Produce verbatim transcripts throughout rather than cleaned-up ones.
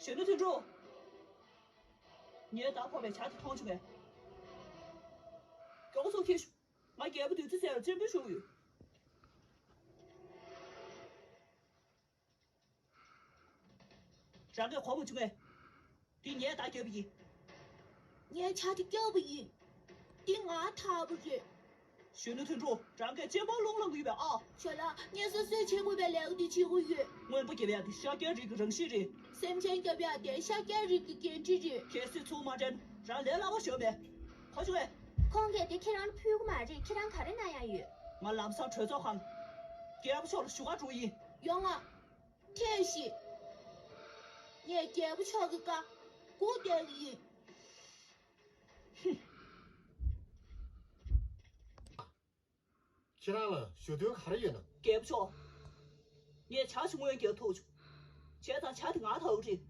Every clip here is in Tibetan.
གཞོན་ནུ་དོན་གྲུབ། ངས་ད་ཕོག་པའི་ཇ་དེ་མཐོང་བྱུང་བས། མགྱོགས་ཚུར་ཁྱེར་ཤོག་ང་རྒྱལ་པོ་བདུད་རྩི་ཟེར་བ་བཙན་པོའི་ཞུ་གི་ཡོད། རང་གིས་གོ་མ་བྱུང་ངས། འདི་ངས་ད་བརྒྱབ་པ་ཡིན། ངས་ཇ་དེ་བརྒྱབ་པ་ཡིན། འདི་ང་འཐག་པ་རེད། གཞོན་ནུ་དོན་གྲུབ། རང་གིས་གཅེན་པོ་རླུང་ལངས་ཀྱི་ཡོད་པས་ཨ། ཇོ་ལགས། ངས་སོ་སོས་བྱེད་དགོས་པའི་ལས་ཀ་འདི་བྱེད་དགོས་ཡོད། རྔོན་པ་རྒྱབ་ཡག་འདི་ཤཱཀྱ་རིགས་ཀྱི་རང་གཤིས་རེད། སེམས་ཅན་རྒྱབ་ཡག་དེ་ཤཱཀྱ་རིགས་ཀྱི་འགན་འཁྲི་རེད། གལ་སྲིད་ཚུར་མ་དྲན། རང་ལས་སླ་བ་ཤོར་བས། གོ་བྱུང་ངས། ཁོང་གིས་དེ་ཁྱེད་རང་ལ་ཕུལ་གི་མ་རེད། ཁྱེད་རང་ག་རེ་གནང་ཡག་ཡོད། ང་ལམ་སང་གྲོས་ཚོགས་ཁང་། རྒྱལ་པོ་མཆོག་ལ་ཞུ་གར་འགྲོ་གི་ཡིན། ཡོང་ང་། ཐེངས་ཤིག་ངས་རྒྱལ་པོ་མཆོག་གི་བཀའ་སྒུག་བསྡད་ཀྱི་ཡིན། ཁྱེད་རང་ལ་ཞུ་དོན་ག་རེ་ཡོད་ན། རྒྱལ་པོ་མཆོག་ངས་ཇ་ཞིག་སྔོན་རྒྱག་ཐུབ་བྱུང་། བྱས་ཙང་ཇ་དེ་ང་འཐག་རེད།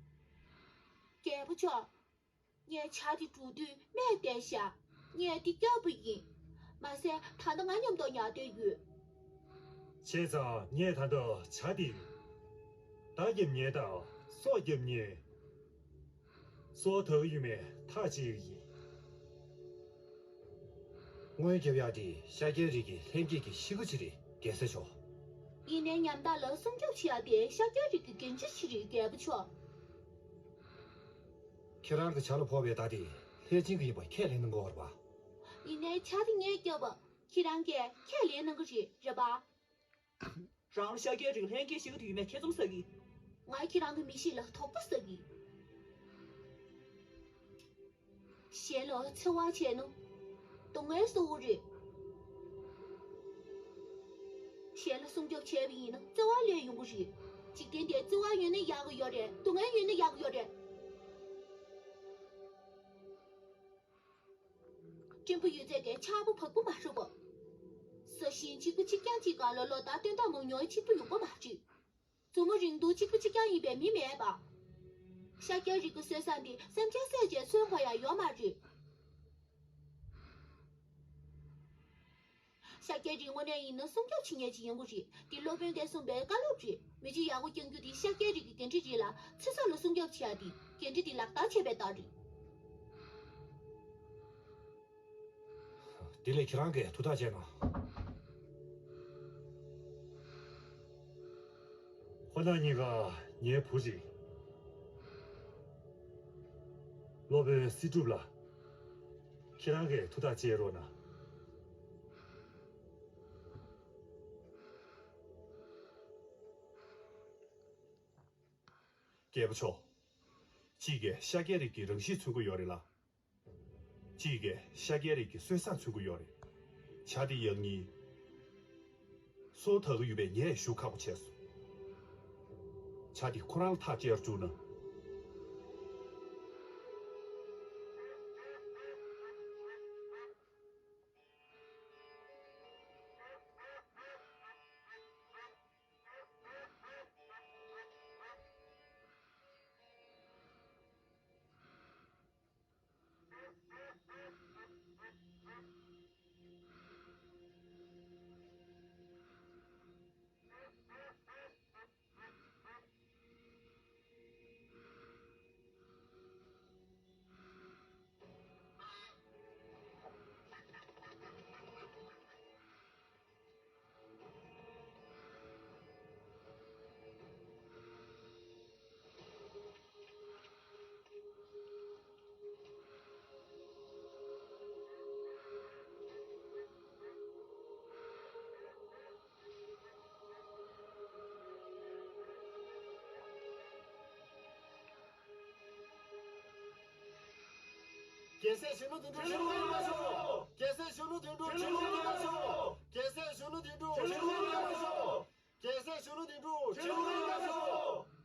རྒྱལ་པོ་མཆོག་ངས་ཇ་དེ་བསྒྲུགས་དུས་སྨྲས་བསྡད་ཤག་ངས་འདི་བརྒྱབ་པ་ཡིན། མ་ཟད་ད་ལྟ་ང་མཉམ་དུ་ཉལ་བསྡད་ཡོད། བྱས་ཙང་ངས་ད་ལྟ་ཇ་དེ་བདག་རྒྱབ་ཉལ་དང་སྲོག་རྒྱབ་ཉལ། སྲོག་དག་ཡོད་མེད་ཐག་བཅད་ཀྱི་ཡིན། སྔོན་རྒྱབ་ཡག་དེ་ཤཱཀྱའི་རིགས་ཀྱི་ལྷན་སྐྱེས་ཀྱི་གཤིས་ཀ་ཅིག་རེད། རྒྱལ་སྲས་མཆོག་ཡིན་ནའི་ཉམ་ཐག་ལ་སྲུང་སྐྱོབ་བྱེད་ཡག་དེ་ཤཱཀྱའི་རིགས་ཀྱི་འགན་འཁྲི་ཞིག་རེད། རྒྱལ་པོ་མཆོག་ཁྱེད་རང་གི་ཇ་ལ་ཕོག་པའི་བརྡ་དེ་ལྷས་བྱིན་གྱི་ཡིན་པ་ཁས་ལེན་གནང་དགོས་པ་རེད་པ། ཡིན་ནའི་ཇ་དེ་ངས་བརྒྱབ་པ་ཁྱེད་རང་གིས་ཁས་ལེན་གནང་གི་རེད། རེད་པ། རང་ལ་ཤཱཀྱའི་རིགས་ལྷན་སྐྱེས་ཤིག་ཏུ་ཡོད་མེད་ཐེ་ཚོམ་ཟ་གི། ང་ཁྱེད་རང་གི་མི་གཤིས་ལ་དོགས་པ་ཟ་གི། གཞན་ལ་འཚེ་བ་བྱས་ན་སྡུག་བསྔལ་བཟོ་གི་རེད། གཞན་ལ་སྲུང་སྐྱོབ་བྱས་པ་ཡིན་ན་བརྩེ་བ་སླེབས་ཡོང་གི་རེད། འཇིག་རྟེན་འདིར་བརྩེ་བ་ཡོད་ན་ཡག་གི་ཡོད་རེད། སྡུག་བསྔལ་ཡོད་ན་ཡག་གི་ཡོད་རེད། སྤྲིན་པ་ཡོད་ཚད་དེ་ཆར་པ་བབས་པ་མ་རེད་པ། ས་ཞིང་གཅིག་པ་གཅིག་རྐྱང་གཅིག་སྒང་ལ་ལོ་ཟླ་སྟོན་ཟླ་མང་ཉོ་གཅིག་པ་ཡོང་གི་མ་རེད། མཛུབ་མོ་རིང་ཐུང་གཅིག་པ་གཅིག་རྐྱང་ཡིན་པའི་མི་མེད་པ། ཤཱཀྱ་རིགས་ཀྱི་སྲོལ་བཟང་འདི་སེམས་ཅན་བསད་བྱས་གསོན་དགོས་ཡག་ཡོད་མ་རེད། ཤཱཀྱ་རིགས་དངོས་གནས་ཡིན་ན་སྲུང་སྐྱོབ་བྱེད་མཁན་ཅིག་ཡིན་དགོས་རེད། འདི་སློབ་དཔོན་གྱིས་གསུངས་པའི་བཀའ་སློབ་རེད། མི་ཚེ་ཡག་པོ་བསྐྱང་རྒྱུ་དེ་ཤཱཀྱ་རིགས་ཀྱི་འགན་འཁྲི་རེད་ལ། ཚེ་སྲོག་ལ་སྲུང་སྐྱོབ་བྱེད་ཡག་དེ་འགན་འཁྲི་དེ་ལག་བསྟར་བྱས་པའི་རྟགས་རེད། དེ་ལས་ཁྱེད་རང་གིས་ཐུགས་ཐག་བཅད་གནང་། ཁོ་ན་གཉིས་ཀ་ངའི་བུ་རེད། སློབ་དཔོན་སྲིད་སྒྲུབ་ལགས། ཁྱེད་རང་གིས་ཐུགས་ཐག་བཅད་རོགས་གནང་། རྒྱལ་པོ་མཆོག་གཅིག་གིས་ཤཱཀྱའི་རིགས་ཀྱི་རང་གཤིས་མཚོན་གྱི་ཡོད་རེད་ལ། གཅིག་གིས་ཤཱཀྱའི་རིགས་ཀྱི་སྲོལ་བཟང་མཚོན་གྱི་ཡོད་རེད། ཇ་དེ་ཡག་ཉེས། སྲོག་དག་གི་ཡོད་པས་ངས་ཞུ་ཁག་པོ་བྱས་སོང་། ཇ་དེ་ཁོ་རང་ལ་ཐག་བཅད་རུ་བཅུག་ན། རྒྱལ་སྲས་གཞོན་ནུ་དོན་གྲུབ་ཁྲིད་ལུགས་ཡོད་པར་ཤོག་རྒྱལ་སྲས་གཞོན་ནུ་དོན་གྲུབ་ཁྲིད་ལུགས་ཡོད་པར་ཤོག་རྒྱལ་སྲས་གཞོན་ནུ་དོན་གྲུབ་ཁྲིད་ལུགས་ཡོད་པར་ཤོག་རྒྱལ་སྲས་གཞོན་ནུ་དོན་གྲུབ་ཁྲིད་ལུགས་ཡོད་པར་ཤོག